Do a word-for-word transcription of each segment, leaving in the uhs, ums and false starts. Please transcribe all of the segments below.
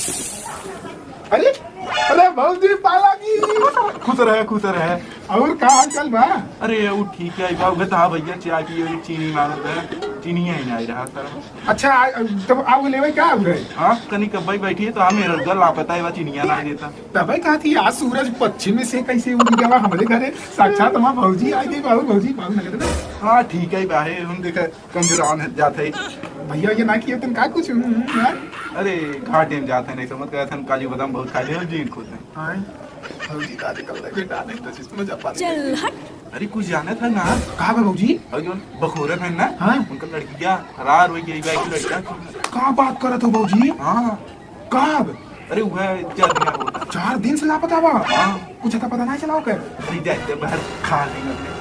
अरे, अरे भौजी, पालागी। खुश रहे, खुश रहे। और का हाल चाल बा? अरे, उ ठीक है बा, उहे तो, हाँ भैया, चाय पिए, चीनी मांगत है, चीनी ही नहीं आई रहा सर। अच्छा, आ, तब आओ लेवे का हो रहे? हाँ, कनी कब्बई बैठी है तो हम मेरा घर लापता है, बा चीनिया नहीं देता। तबे कहा थी, आज सूरज पश्चिम से कैसे उग गया बा हमरे घरे, साक्षात हमार भौजी आ गई, बाबू भौजी, बाबू नगद में। हाँ, ठीक है बा, है, हम देखा कमजोरान है, जात है। भैया, ये ना किए तुम का कुछ, हम्म, हम्म, यार। अरे, घाटे में जात है, नहीं समझ गया था, हम काजू बादाम बहुत खा लिए, जीन खुश है। हाँ, भौजी का आजकल लगे डाले तो जिसमें जा पानी चल, हट। अरे, कुछ जाने था ना? कहाँ बा भौजी? अरे, जो बखोरे है ना, हाँ। उनका लड़किया फरार हो गई, बा एक लड़का। का बात करत हो भौजी? हाँ। कब? अरे, वह चार दिन होता। चार दिन से लापता बा? हाँ। कुछ अता पता नहीं चला ओकर? अरे, जाते बाहर खा लेंगे।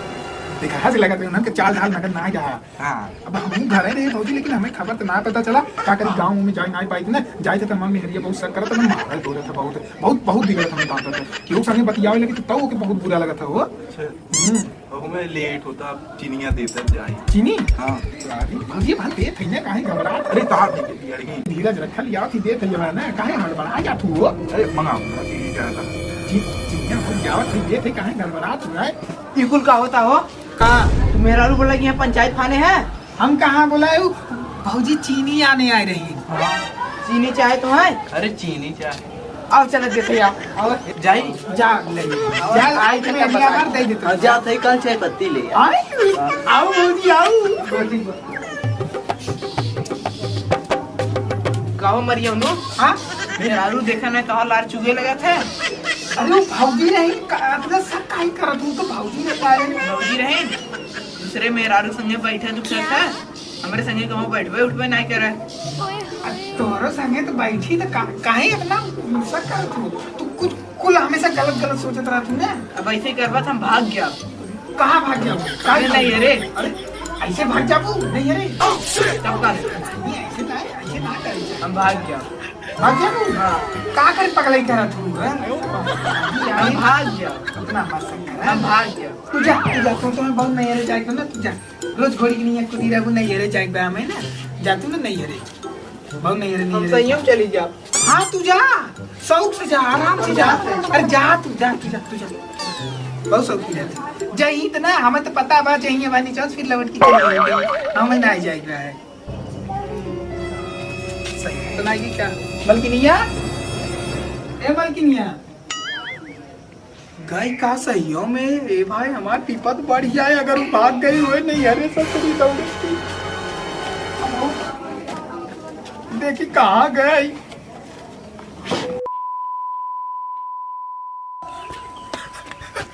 देखा, हंस लगा तो उन्हन के चाल ढाल नगर ना जा। हाँ। अब हम घरे रहे भौजी, लेकिन हमें खबर तो ना पता चला। का करी, गाँव में जाए ना पाई ना, जाए तो मम्मी हरिया बहुत शक करत, तो मारल बोलत है बहुत, बहुत, बहुत बिगड़त हमें बात है। केहू संगे बतियावे लगी तो तऊ के बहुत बुरा लगत है हो। अच्छा। हम्म। अब हमें लेट होता, अब चीनिया देता जाए। चीनी? हाँ। अरे भौजी, भाई देत है ना, काहे घबरात? अरे तार दे दिया रे। धीरज रखल, या थी देत है ना, काहे हड़बड़ा जात हो? अरे मंगा, मंगा, चीनी चाहता। ची-, चीनिया भर जावत है, देत है, काहे घबरात हो? ई कुल का होता हो? का? तू मेहरारू बोला कि यहाँ पंचायत फाने है? हम कहाँ बोला है? भौजी चीनी आने आए रही। हाँ। चीनी चाहे तो है? अरे चीनी चाहे। आओ चलो देखे आओ। आओ। जाई? जा ले। जा, आज में अभी हमार दे देते। हाँ, जा, सही कल चाय पत्ती ले आ। आए? आओ भौजी, आओ। कहो मरियौनो? हाँ? मेहरारू देखा नहीं तो लार चुगे लगा था। अरे वो भौजी रही, का-, अपना शक काहे करत हूँ, तो भौजी रहता है। भौजी रही? दूसरे मेहरारू संगे बैठे दुख करता है, हमरे संगे कहूँ बैठबे उठबे नहीं करे। ओए होए। अब तोहरो संगे तो बैठी तो का-, काहे इतना गुस्सा करत हो? तू कुछ कुल हमेशा गलत गलत सोचत रहत हो ना। अब ऐसे ही करबा तो हम भाग गया। कहाँ भाग जाबू? अरे नहीं, अरे। अरे, ऐसे भाग जाबू? नहीं, अरे। तब का? नहीं, ऐसे ना, ऐसे ना कर। हम भाग गया। भाग जाबू? हाँ। का कर पगलाई करत हो, हैं? हम भाग गया। इतना मत कर, हम भाग गया। तू जा, तू जा, तू, तुम्हें बहुत नैहरे जाए के ना, तू जा। रोज घोड़ी के नियत कुदी रहबू, नैहरे जाए के बा हमें ना। जा तू ना नैहरे। बहुत नैहरे, हम नैहरे। संयम चली जा। हाँ, तू जा, शौक से जा, आराम से जा। अरे जा तू, जा तू, जा तू, जा। बहुत शौक की रहती। जही तो ना, हमें तो पता बा, जही हमारे नीचे फिर लौट के चली जाएगी। हमें ना जाए के बा है। सही तो ना, ये क्या? मलकिनिया? ए मलकिनिया। गई का सहियो में? ए भाई, हमार पीपत बढ़ जाए, अगर वो भाग गई होए नैहरे ससुरी दौड़े की। देखी कहाँ गई।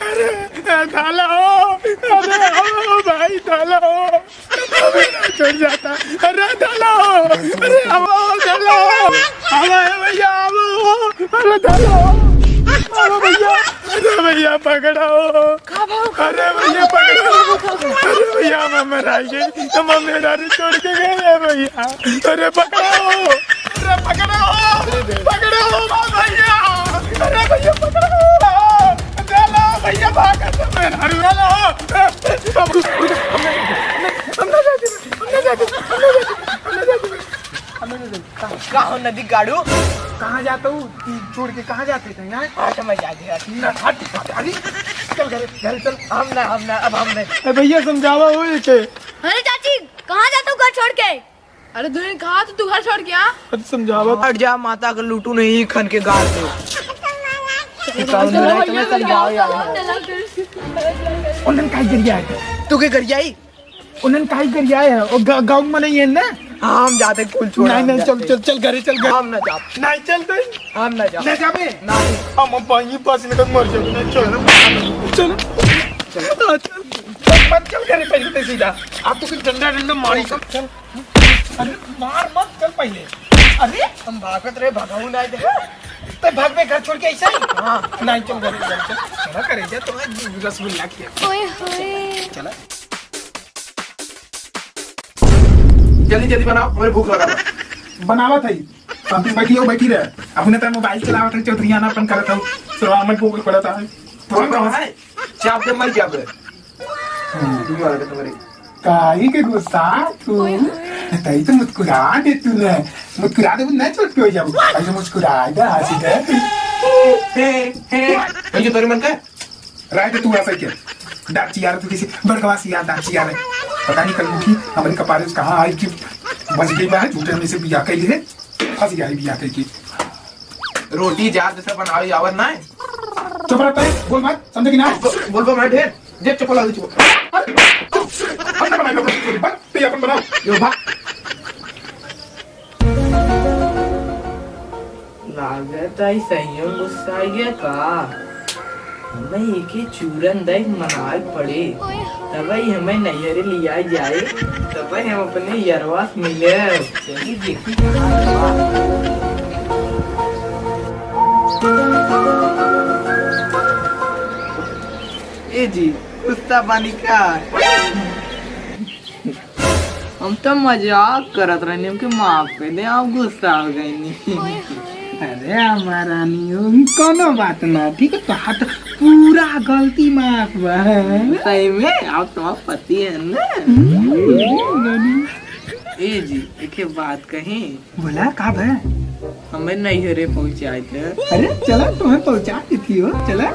अरे, ए, ढाला हो, अरे, ओ भाई, ढाला हो। छोड़ जाता। अरे, ढाला हो, अरे, आओ, ढाला हो। आओ, ए भैया, आओ। अरे, ढाला हो। आओ भैया, अरे भैया, पकड़ो। अरे भैया, पकड़ो। अरे भैया, हम मर आएंगे। हम मेहरारू छोड़ के गए हैं भैया। अरे, पकड़ो। अरे पकड़ो, पकड़ो, ओ भैया, अरे भैया पकड़ो, चलो भैया भागत है, अरे चलो। हम ना जाते, हम ना जाते, हम ना जाते, हम ना जाते। का हो नदी गाड़ू? कहाँ जाता हूँ? छोड़ के कहाँ जाते थे यार? हाँ, समझ आ गया। ना, हट, हट, अरे, चल घरे, घरे चल। हम ना, हम ना, अब हम नहीं। ए भैया समझावा हो ये के। अरे चाची, कहाँ जाता हूँ घर छोड़ के? अरे दुल्हन, कहाँ तू, तू घर छोड़ के आ? अरे समझावा। हट जा, माता का लूटू नहीं, खन के गाड़ दे। समझाओ यार। उन्हन काहे गरियाए? तू के गरियाई? उन्हन काहे गरियाए है? ओ ग-, गाँव में नहीं है ना? हम जाते कुल छोड़, नहीं, हम नहीं, चल, जाते। चल, चल, घरे चल, घरे। हम ना जाब। नहीं चलते। हम ना जाब। ले जाबे? नहीं। हम अब वहीं पास निकल मर जाबे, नहीं, चल। चल। चल, चल, चल, मत चल घरे पहले तो सीधा। आप तो कुछ डंडा, डंडा मारी सब, चल। अरे मार मत, चल पहले। अरे हम भागत रहे, भगाऊ ना दे। तो भाग में घर छोड़ के ऐसा ही? हाँ। नहीं, चल घर, घर, चल। चला करे जा, तो रसगुल्ला खिया। ओए होए। चला। जल्दी, जल्दी बनाओ, हमें भूख लगा है। बनावत है। सब दिन बैठी हो, बैठी रहे। अपने तो मोबाइल चलावत है, चौधरियाना अपन करत हो। सलामत भूख पड़ता है। तुम कहाँ है? चाप दे, मर जाबे। हम्म। तुम्हारे, तुम्हारे। काहे के गुस्सा तू? तई तो मुस्कुरा दे तू न। मुस्कुरा दे, न चोट पे हो जाबू। ऐसे मुस्कुरा दे, हंसी दे। हे, हे, ऐसे तोरे मन का? राय दे तू ऐसा क्या? डांट चियार तू किसी बड़कवा सियार डांट चियार है। पता नहीं कल उठी हमारे कपारे से कहाँ आई कि बच गई बा, झूठे में से बिया कह लिए, फंस गया है बिया कह के। रोटी जा जैसा बनावे आवत ना है। चुप रहता है, बोल मत, समझे कि ना? बोल, बोल, बोल, ढेर। जे चप्पल आलू चुप। अरे, हम ना बनाए, बस, बस, ते अपन बनाओ। यो, भाग। लागत आई सही गुस्सा गया का? हमें एके चूरन दई मनाए पड़े, तबई हमें नैहरे लिया जाए, तबई हम अपने यरवा से मिले। चली देखी। ए जी, गुस्सा बानी का? हम तो मजाक करत रहनी, हमके माफ कर दे, आप गुस्सा हो गईनी। अरे हमार रानी हो, कोनो बात ना, ठीक है, तोहार तो पूरा गलती माफ बा। सही में, आप तो पति है ना। हम्म, रानी। ए जी, एक बात कही, बोला, का बा? हमें नैहरे पहुँचाए थे। अरे, चला, तुम्हें पहुँचा देती हो, चला।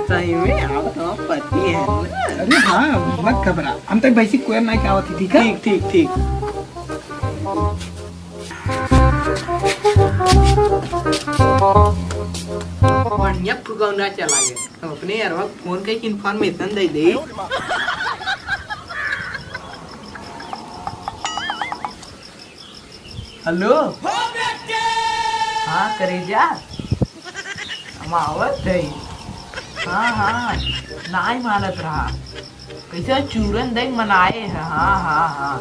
सही में, आप तो पति है ना। अरे हाँ, मत घबरा, हम तो वैसे कोयर नहीं आवत थी, ठीक है? ठीक, ठीक, ठीक। बढ़िया फुगौना चला गया। हम अपने यारवा फोन करके इन्फॉर्मेशन दे दे। हेलो। हाँ करेजा, हम आवत है। हाँ, हाँ, नाई मानत रहा। कैसे चूरन देख मनाए है। हाँ, हाँ, हाँ।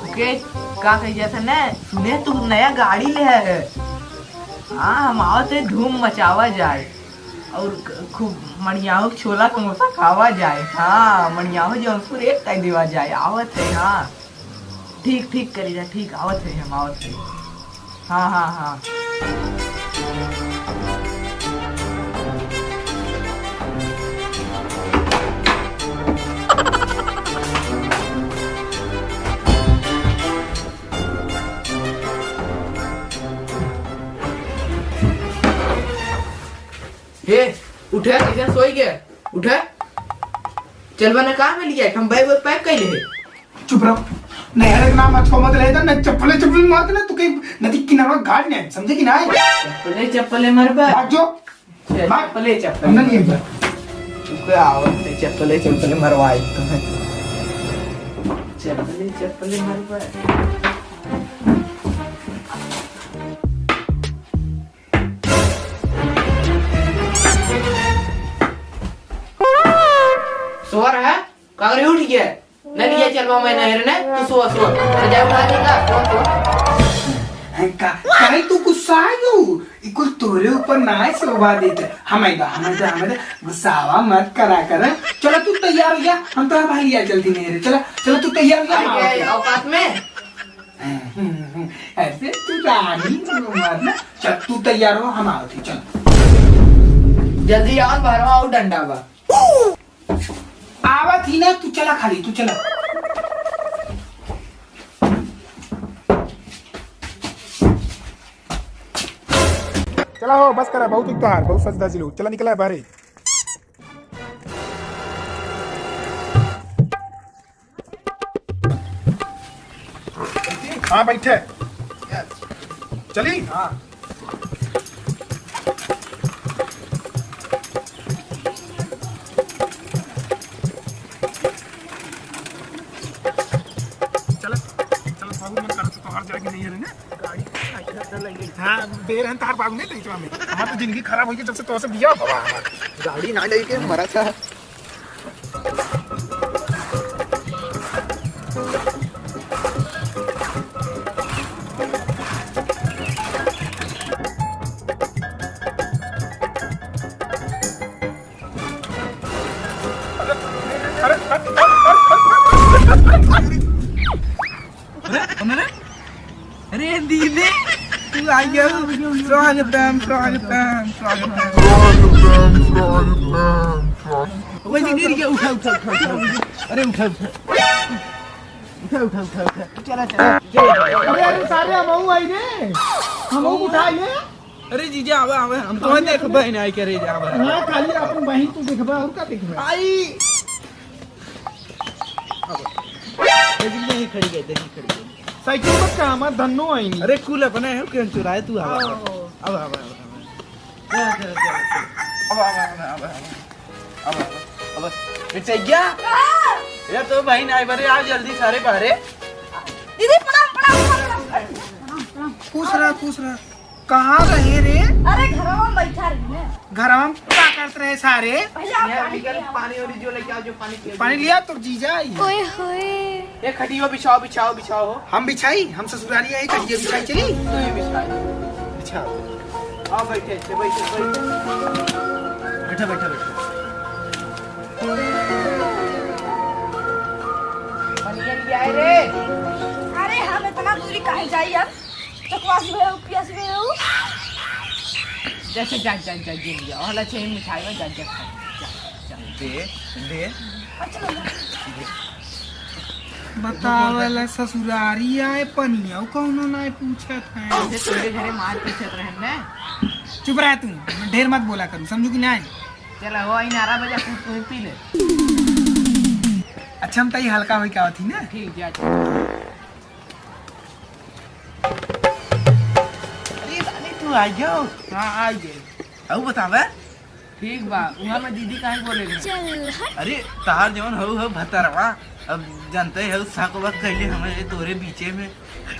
ओके, का कही जाता ना, सुने तू नया गाड़ी ले है। हाँ, हम आवत है, धूम मचावा जाए। और क-, खूब मणियाहू के छोला समोसा खावा जाए। हाँ, मणियाहू जौनपुर एक टाइम देवा जाए। आवत है, हाँ। ठीक, ठीक करेजा, ठीक, आवत है, हम आवत है। हाँ, हाँ, हाँ। हे, उठे, इधर सोई गया। उठे। चलबा ना, कहाँ में लिया? हम बैग वैग पैक कर ले। चुप रहो। नहीं, हर एक नाम अच्छो मत ले, ना चप्पले चप्पले मार देना, तू कहीं नदी किनारा गाड़ नहीं, समझे कि ना? चप्पले चप्पले मरबा। भाग जो। चल, भाग। चप्पले चप्पले। हम ना नहीं बा। तू क्या आवत है, चप्पले चप्पले मरवाई तुम्हें। चप्पले चप्पले मरबा। सोर है, कागरी उठ गया। नहीं लिया चलवा मैं नहर ने, तू सो, सो। अरे जा उठा दे का, सो, सो। हैं का, काहे तू गुस्सा आयो? ई कुल तोरे ऊपर ना है शोभा देते। हम आइबा, हम आइबा, हम आइबा। गुस्सावा मत करा कर। चला तू तैयार हो जा, हम तोरा भाई लिया चलती नहर। चला, चला तू तैयार हो जा, हम आइबा। औकात में। ऐसे तू रानी को मारना। चल, तू तैयार हो, हम आवत ही, चल। जल्दी आओ, बाहर आओ, डंडा बा। आवत ही ना, तू चला खाली, तू चला। चला हो, बस करा, बहुत उतार, बहुत सजदा जिलू। चला निकला बाहरे। हाँ, बैठे। चली? हाँ। चल, चल, बहुत मन करत तोहार जाए के नहीं है रे, ने? गाड़ी हाँ, दे रहन तार बाबू ने तो इतना में। हमार तो जिंदगी खराब होई के जब से तोसे बिया भवा हमार। गाड़ी ना लेके मरा था। अरे, कौन है रे? अरे, दीदी, तू आ गया। स्वागतम, स्वागतम, स्वागतम। वैसे गिर गया, उठा, उठा, उठा, उठा। अरे उठा, उठा। उठा, उठा, उठा, उठा। चला, चला, चला, चला। अरे, अरे, सारे हमहू आई रे। हमहू उठाई ले। अरे जीजा, आवा, आवा, हम तोहे देखबे नहीं करे, आवा। हाँ, खाली अपन बहिन तू देखबे, और का देखबे? आई। देखी, देखी खड़ी गई, देखी खड़ी गई। साइकिल मत का, हमार धन्नो आई नहीं। अरे कुल अपने है, क्यों चुराए तू? आवा, आवा, आवा, आवा, आवा। चला, चला, चला, चला। आवा, आवा, आवा, आवा, आवा। आवा, आवा, आवा। मिर्चैया। हाँ। ये तो बहिन आई बरे, आ जल्दी सारे बाहरे। दीदी, प्रणाम, प्रणाम, प्रणाम, प्रणाम। खुश रह, खुश रह। कहाँ रहे रे? अरे, घरवा में बैठा रही है। घरवा में का करत रहे सारे? पहले आप यहाँ पानी निकल, पिया। पानी और जो लेके आओ, जो पानी पिया। पानी लिया तो जीजा आई। ओए होए। ये खटियो बिछाओ, बिछाओ, बिछाओ हो। हम बिछाई, हम ससुरारी आई, खटिया बिछाई चली। तू ही बिछा। बिछाओ। आओ बैठे, बैठे, बैठे। बैठा, बैठा, बैठा। पनिया ले आए रे। अरे, हम इतना दूरी काहे जाई अब? चकवास गए हो, पियास गए हो। जैसे जा, जा, जा, जा, जा। और अच्छे मिठाई में जा, जा, खा, जा, जा। दे, दे। अच्छा, ना। बतावला ससुरारी आए, पनिया कौनो ना पूछत है। जैसे तोरे घरे मार पूछत रहे ना। चुप रह तू, ढेर मत बोला करू, समझू कि नहीं? चला, वो आई नारा बजा, तू, तू पी ले। अच्छा, हम तई हल्का होई का थी ना? ठीक, जा, जा। अरे, रानी, तू आ जाओ। हाँ, आ गए। अउ बतावे? ठीक बा, उहाँ में दीदी काहे बोले रहे? चल हट। अरे, तहार जवन हऊ, हऊ भतरवा, अब जानते हऊ, साको बात कहले हमें तोरे बीचे में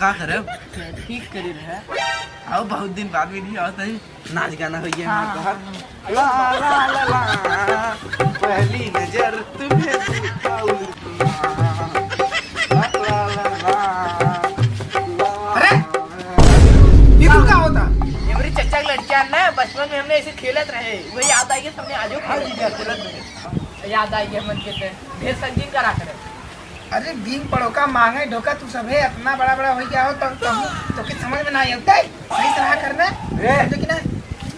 का करब? अच्छा, ठीक करे रहे। आओ, बहुत दिन बाद मिली, आओ तई नाच गाना होइए हाँ, हमारे तोहार। हाँ। ला, ला, ला, ला, पहली नजर तुम्हें देखा और ला, ला, ला, ला, अरे, ये कुल का होता? ये मेरे चचा के लड़कियां ना, बचपन में हमने ऐसे खेलत रहे, वही याद आई कि हमने आजो हाँ, खेलत जी, रहे। खेलत रहे। याद आई कि हमन के ते ढेर संगीन करा करे। अरे, बीन पड़ोका मांगे ढोका, तू सभे इतना बड़ा बड़ा हो गया हो, तब तब तो के समझ में ना आवता है। सही सलाह करना, ए, समझे कि ना?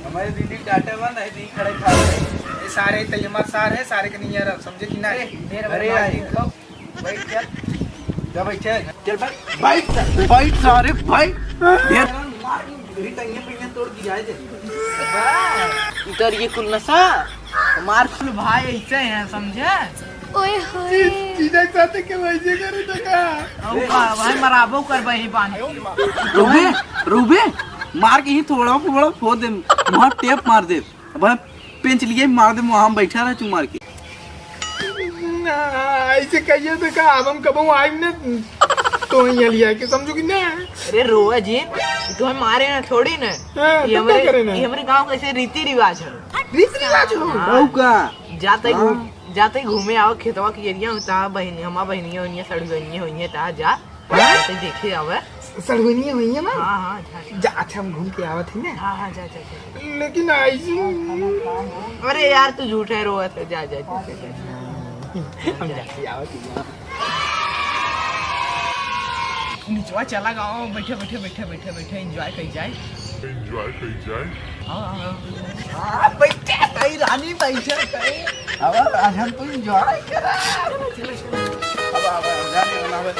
हमारे दीदी टाटा बा, नहीं दी खड़े खा गए। ए, सारे तई हमार सार है, सारे के नहीं यार, समझे कि ना? ए, ढेर अरे बड़ा यार, बात है। बैठ, चल। जा बैठ, चल। चल बैठ, बैठ, बैठ सारे, बैठ। ढेर मार, तेरी टंगे पे तोड़ दी जाए दे। उतर ये कुल नशा। हमार कुल भाई ऐसे हैं, समझे? ओए होए। जीजा के साथे के वैसे करे तो का? अब का, भाई मराबो करबे ही बांध के। रोबे, रोबे, मार के ही थोड़ा फोड़ा फोड़ दे, वहाँ टेप मार दे। अब हम पेंच लिए मार दे, वहाँ हम बैठा रहे चुमार के। ना, ऐसे कहिए तो का, अब हम कबहू आइम ना, तो यहाँ लिया के समझू कि ना? अरे रोवा जी, तुम्हें मारे ना थोड़ी ना। हाँ, ये तो हमारे, क्या करे ना? ये हमारे गांव का ऐसे रीति रिवाज है। रीति रिवाज हो? हाँ। बहू का? जाते हाँ। घूम-, जाते घूमे आओ खेतवा के एरिया में, ता बहिनी, हमार बहिनिया, उनिया, सड़ुआनिया, उनिया, ता जा। हाँ? जाते देखे आवे। सड़ुआनिया, उनिया ना? हाँ, हाँ, जा, जा। जा, अच्छा, हम घूम के आवत ही ना। हाँ, हाँ, जा, जा, जा। लेकिन ऐसे अरे यार, तू झूठे रोवत है, जा, जा, जा, जा, जा। हम जाके आवत ही ना। निचवा चला गाओ, बैठे, बैठे, enjoy करी जाए। Enjoy करी जाए। हाँ, हाँ, हाँ। हाँ, बैठे, भाई रानी बैठे, भाई। अब आज हम तो enjoy करा। अब, अब, जाने वाला है।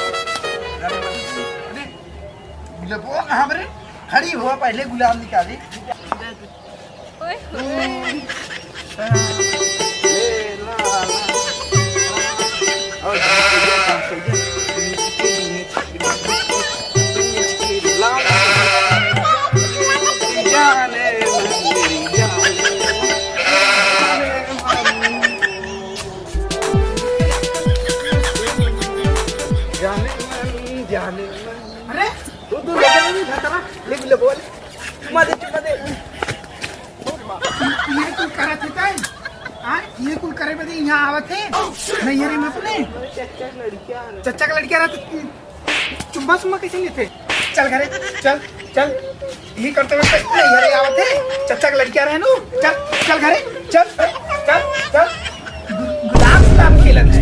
जाने वाला है। अरे, गुलाब, वो कहाँ पर है? खड़ी हुआ, पहले गुलाब निकाली। ओए होए। अरे, तू, तू ले जा, नहीं, धतरा, ले, ले, बोल। चुम्मा दे, चुम्मा दे। ये कुल करत है तै? हाँ, ये कुल करे बदे यहाँ आवत है? नैहरे में अपने? चच्चा के लड़किया रहत। चच्चा के लड़किया रहत, चुम्मा सुम्मा कैसे लेते? चल घरे, चल, चल। यही करते हुए नैहरे आवत है। चच्चा के लड़किया रहे नु। चल, चल घरे, चल, चल, चल। गु-, गुलाब गुलाब खेलत है।